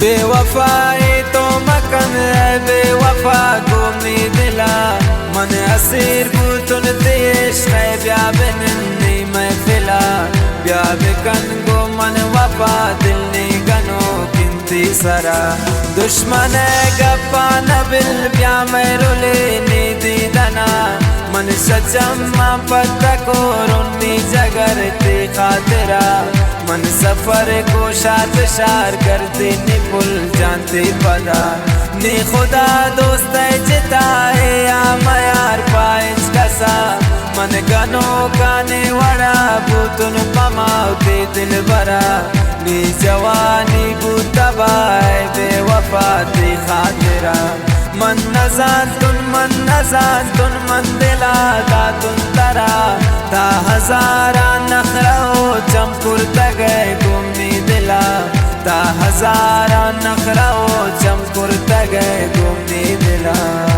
بے وفائی تو مکن اے بے وفا گوں منی دلا، من اسیر بوتن تئی عشق ءَ، بیا بنندی محفلا، بیا بکن گوں من وفا، دل نی گنوک انت تئی سرا۔ دشمن ءِ گپا نہ بل، بیا مئے رلینی دیدنا، من شہ چماں پتہ کورنی جگر تئی خاطرا، من سفر کوشات شار گردینی پل جان تئی پدا۔ نی خدا دوست ءِ جتا اے یا میار پہ ہچ کسا، من گنوکانی وڑا بوتن پہ ما و تئی دلبرا، نی جوانی بوت تباہ اے بے وفا تئی خاطرا۔ من نزانتن، من نزانتن، من دلا داتن ترا، تا ہزاراں نخرہ و چم کرتگ ئے گوں منی دلا، تا ہزاراں نخرہ و چم کرتگ ئے گوں منی دلا۔